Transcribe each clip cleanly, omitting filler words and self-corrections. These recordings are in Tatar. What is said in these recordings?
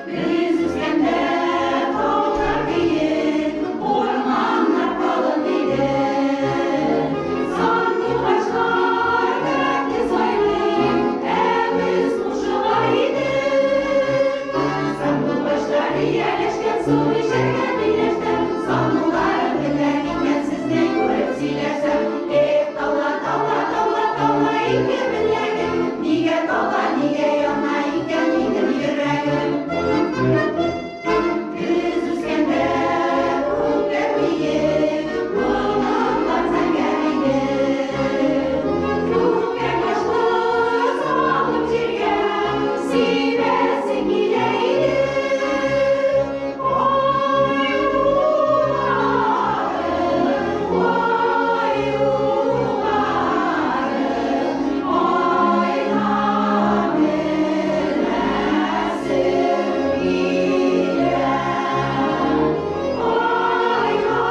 Без үскәндә таулар биек, урманнар калын иде. Сандугачлар рәтле сайрый, ә без кушыла идек. Сандугачлар ияләшкән, су эчәргә миләштә. Сануларым бетә микән, сезне күреп сөйләшсәм. Эх, таула, таула, таула, таула, ике беләгем. Нигә тала, нигә яна икән минем йөрәгем? Без үскәндә күкләр биек, болытлар зәңгәр иде. Күккә башлы салып җиргә сибәсе килә иде. Ай, улларым, ай, улларым, айга менәсем килә. Айга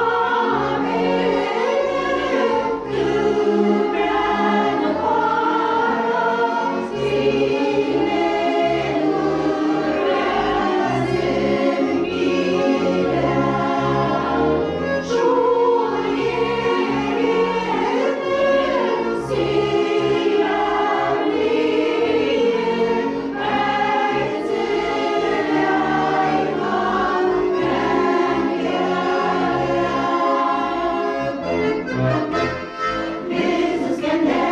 менеп түбән карап, сине күрәсем килә. Шул егетне сөям диеп әйт, Зөләйха, әнкәгә. Без үскәндә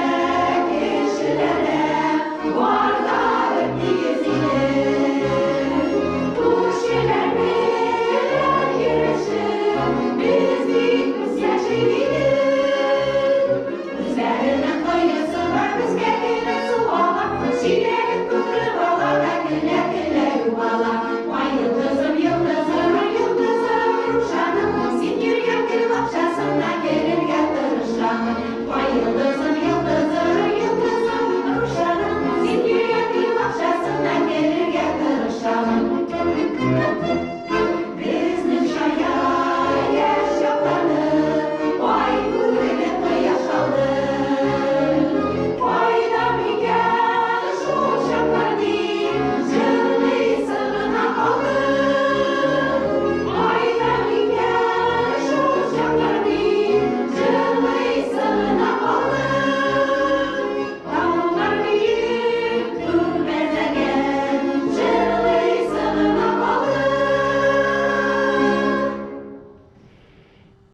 кешеләрдә бар да бертигез иде. Күршеләр белән йөрешеп, без бик үз яши идек. Үзләренең коесы бар, безгә